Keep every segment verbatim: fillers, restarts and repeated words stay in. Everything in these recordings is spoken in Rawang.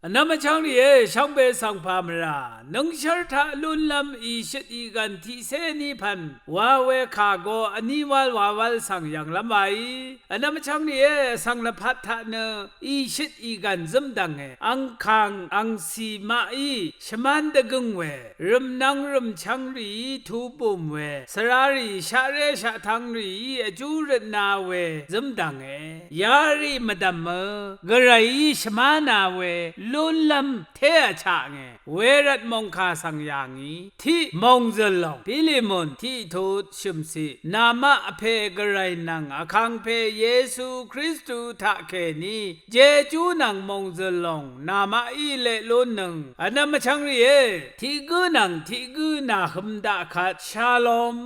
Vnvm vchvng rìé, shvngbe svng pà mvrà nøngshv́r taq lúnlv́m ìshøt ìgv̀n tiqcé ní pv̀n wa we kà go vní wál wawál svng yv̀nglv́m waí. Vnvm vchvng rìé, vsvng lvpat taq nø ìshøt ìgv̀n zǿmdv̀nge. Angkàng angcì maqí shvmán dvgǿng we, rø̀mnvng rø̀mchvng rìí tubùm we, svrarì shaqré shaqtvng rìí vjú røtna we zǿmdv̀nge. Yarì mvdv̀mø, gvrayí shvmána we lúnlv́m té vchaknge. Wervt mòngkà svng yà ngì, tiq mòngzø̀l lòng, Pilimon tiqtut shø̀mciq, namaq vpè gvray nvng vkangpe Yesu Kristu taqkèní jejú nvng mòngzø̀l lòng namaqí leq lúnnøng. Vnvm vchvng rìé, tiq gǿ nvng tiq gǿ nàhøm daq kvt, Shalom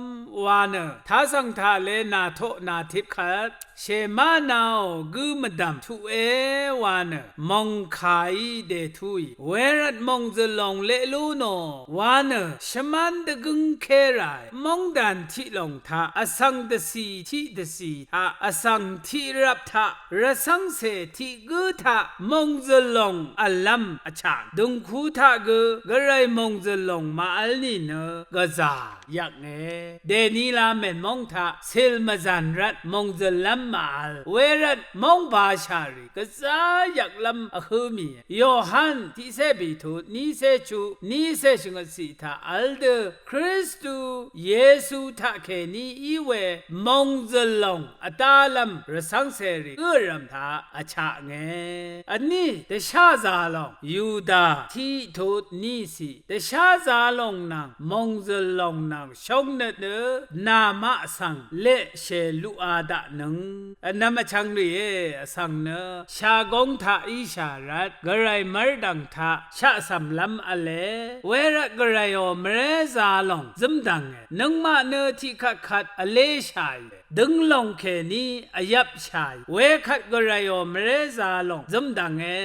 wa nø, tasv̀ng taq le nàtoq nàtip kvt, Shema naò gǿ mvdv̀m tuqe wa nø, mòngkàí dètúì. Wervt mòngzø̀l lòng leq lú nò wa nø, shvmán dvgǿngké ràe. Móngdàn tiq lòng taq vsvng dvcì tiq dvcì taq, vsvng tiq rvp taq, rvcv́ngcè tiq gǿ taq mòngzø̀l lòng v̀llv́m vchàng. Dø̀ngku taq gø gvray mòngzø̀l lòng màvl nìnø gvzà yvknge. Dènila mènmóng taq cìl mvzàn rvt mòngzø̀llv́m màvl. Wervt móngbashà rì gvzá yvklv́m vhǿ mìe. Yohan tiqcé bìtut, nícé chuq, nícé shvngøtcì taq vl dø, Kristu Yesu taqkèní í we mòngzø̀l lòng vdálv́m rvcv́ngcèrì gǿrv̀m taq vchaknge. Vní dvsházā lòng, Yuda tiqtut nícì, dvsházā lòng nvng mòngzø̀l lòng nvng shóngnøt nø namaq svng leqshè luqa daqnøng. Vnvm vchvng rìé, vsvng nø shagóng taq íshà rvt gvray mv́rdv̀ng taq shaqcv̀mlv́m v̄le. Wervt gvrayò mvrézā lòng zǿmdv̀nge. Nøngmaq nø tiqkvtkvt vléshàìe. Døng lòng kèní vyvpshàì. Wekvt gvrayò mvrézā lòng zǿmdv̀nge.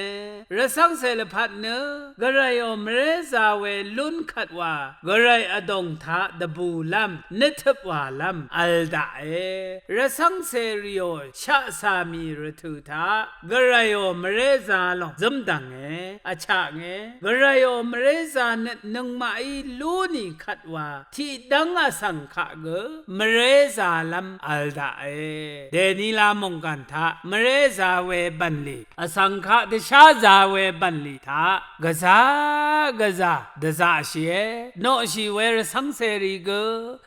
Rvcv́ngcè lvpat nø gvrayò mvrézā we lún kvt wa, gvray vdòng taq dvbùlv́m, nøttøp wàlv́m vl daqe. Rvcv́ngcè rìò shaqcà mì rvtø̀ taq gvrayò mvrézā lòng zǿmdv̀nge, vchaknge. Gvrayò mvrézā nøt nøngmaqí lú nì kvt wa, tiqdv́ng vsvng kaq gø mvrézālv́m vl daqe. Dènila mònggàn taq mvrézā we bv̀nlì, vsvng kaq dvsházā we bv̀nlì taq gvzá gvzà dvzaqshìe. Noqshì we rvcv́ngcèrì gø,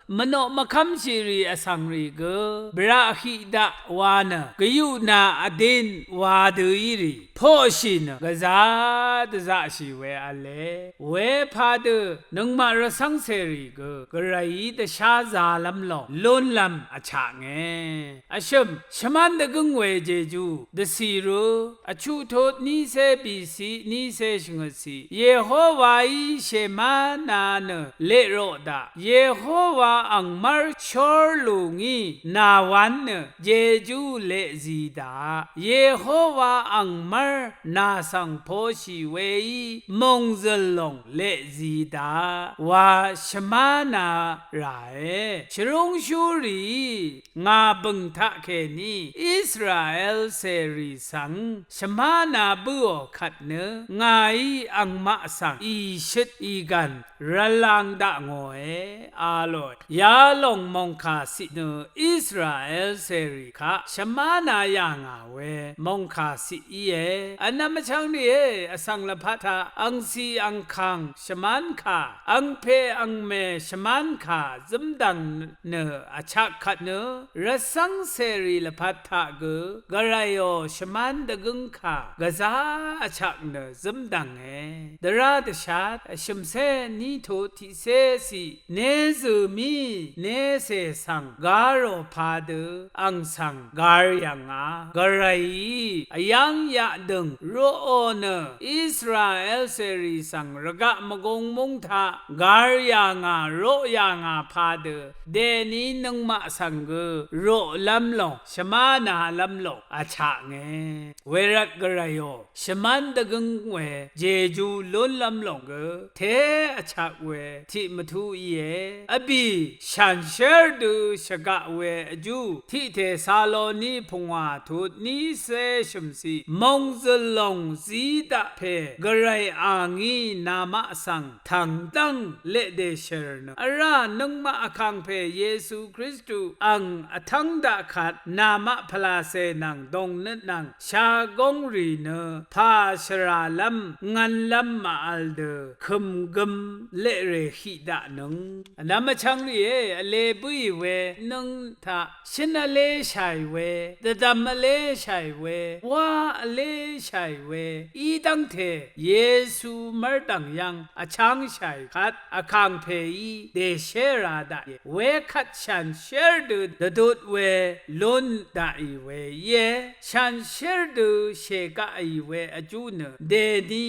mvnoq mvkv́mshìrì vsvngrì gø, braq hiq daq wa nø, gvyuqnà vdin wa dø í rì poqshì nø gvzá dvzaqshì we v̄le. Wepadø nøngmaq rvcv́ngcèrì gø gvrayí dvsházālv́m lòng lúnlv́m vchaknge. Vshø̀m, shvmán dvgǿng we jejú, dvcìrú, vchuqtut nícé bìciq, nícé shvngøtciq, Yehowaí Shemana nø leqroq daq. Yehowa angmv́r shór lù ngí nàwan nø jejú leqzi daq. Yehowa angmv́r nà svng poshì weí mòngzø̀l lòng leqzi daq wa shvmána ràe. Shvrúngshúrìí ngà bø̀ng taqkèní Israel cèrì svng shvmána bǿò kvt nø ngàí angmaq svng ìshøt ìgv̀n rvlang daq ngòe a lòe. Yalòng mòngkà ciq nø Israel cèrì kaq shvmána yà ngà we mòngkà ciq íe. Vnvm vchvng rìé, vsvng lvpat taq angcì angkàng shvmánkà, angpè angmè shvmánkà zǿmdv̀ng nø vchak kvt nø rvcv́ngcèrì lvpat taq gø gvrayò shvmán dvgǿngkà gvzá vchak nø zǿmdv̀nge. Dvrá dvshat vshø̀mcé ní tut tiqcéciq, nézø̀ mí nécè svng garò padø ang svng gar yv̀ngà. Gvrayí vyv́ng yaqdø̀ng roqò nø Israel cèrì svng rvgaq mvgung múng taq gar yà ngà roq yà ngà padø dèní nøngmaq svng gø roqlv́m lòng shvmánalv́m lòng vchaknge. Wervt gvrayò shvmán dvgǿng we jejú lúnlv́m lòng gø té vchak shvgaq we tiq mvtú íe. Vbì shànshér dø shvgaq we vjú tiq Tesaloni pungwà tut ní cé shø̀mciq mòngzø̀l lòng zí daq pè Gvray a ngí namaq svng tv̀ng dv́ng leq dèshèr nø vrá nøngmaq Vkàngpè Yesu Kristu ang vtv́ng daq kvt namaq pvlacè nvng dòngnøt nvng shagóng rì nø pà shvràlv́m ngv̄nlv́m màvl dø kø̀mgøm leq rè hiq daqnøng. Vnvm vchvng rìé, vle bǿì we nøng taq shøn vlé shàì we, dvdvm vlé shàì we, wá vlé shàì we, í dv́ngte Yesu mv́rdv̀ng yv́ng vcháng shàì kvt Vkàngpèí dèshér a daqì we kvt shànshér dø dvdut we lún daqì we íe. Shànshér dø shègaqì we vjú nø dèni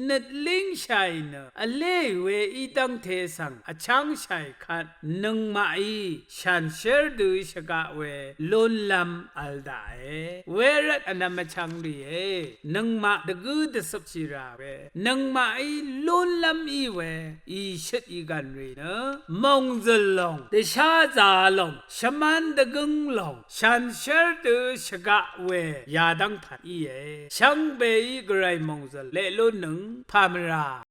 nøt língshàì nø vléì we í dv́ngte svng vcháng shàì kvt nøngmaqí shànshér dø shvgaq we lúnlv́m vl daqe. Wervt vnvm vchvng rìé, nøngmaq dvgǿ dvcøpshì rà we nøngmaqí lúnlv́m í we ìshøt ìgv̀n rì nø mòngzø̀l lòng, dvsházā lòng, shvmán dvgǿng lòng shànshér dø shvgaq we yadv́ng pv̀n íe. Shvngbeí Gvray mòngzø̀l leq lúnnøng pà mvrà